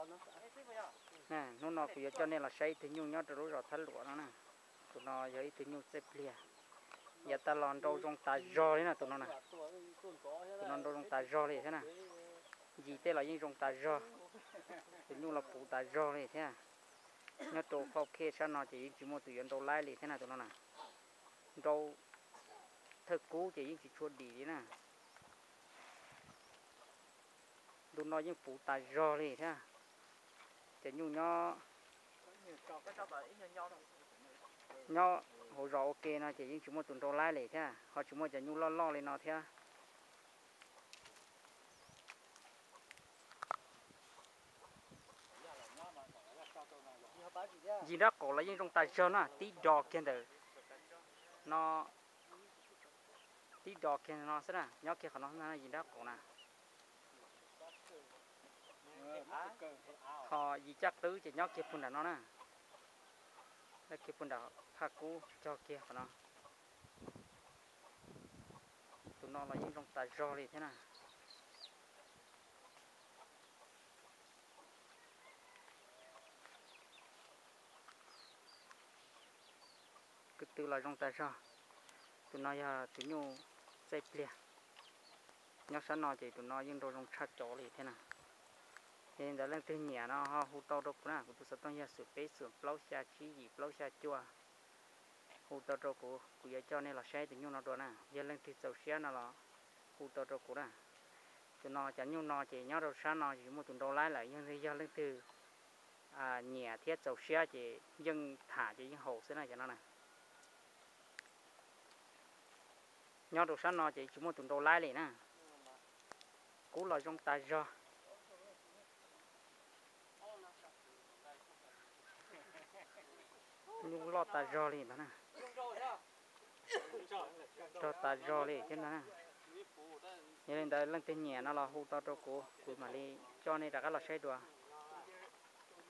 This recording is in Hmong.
Hnub no kuv yuav coj nej los saib ib tug nyuj nyob rau lub zos Thab Luam no na. Tus no yog ib tug nyuj txaij pliag, yav tas los nrau zoo tas zog li na tus no na. Tus no nrau zoo tas zog li thiab na. Ncig tej los yeej zoo tas zog. Tus nyuj los puv tas zog li thiab. Nyob rau qhov khej sab no ces yeej tsis muaj tus yuav nrau laib li thiab na tus no na. Nrau thawj kub ces yeej tsis tshua dim li na. Ntu no yeej puv tas zog li thiab. Cov nyuj nyob, nyob hauv zos ua ke no ces yeej tsis muaj tus nrau laib li thiab, ho tsis muaj cov nyuj loj loj li no thiab. Ncig nrab qaum los yeej zoo tas zog na, tib do kiag ntawm no, tib do kiag no xwb na, nyob kiag qhov no ncig nrab qaum na. Ho yim caj qwb ces nyob kiag puag nram no na, nyob kiag puag nram phaj kub cog kiag qhov no. Tus no los yeej zoo tas zog li thiab na. Kwv tw los zoo tas zog. Tus no yog tus nyuj txaij pliag. Nyob sab no ces tus no yeej nrau zoo tshaj cov li thiab na. Yog li ntawd leej twg nyiam no ho hu tau rau kuv na, kuv tus xov tooj yog xoom peb xoom plaub xya tsib yim plaub xya cuaj. Hu tau rau kuv, kuv yuav coj nej los saib tus nyuj no dua na. Yog leej twg txaus siab no los hu tau rau kuv na. Tus no cov nyuj no ces nyob rau sab no tsis muaj tus nrau laib lawm, yog leej twg nyiam thiab txaus siab ces yeej tham ces yeej haum xwb na cov no na. Nyob rau sab no ces tsis muaj tus nrau laib li na. Kub los zoo tas zog. Nyuj loj tas zog li ntag na. Rog tas zog li thiab ntag na. Yog li ntawd leej twg nyiam no los hu tau rau kuv, kuv mam li coj nej rov qab los saib dua.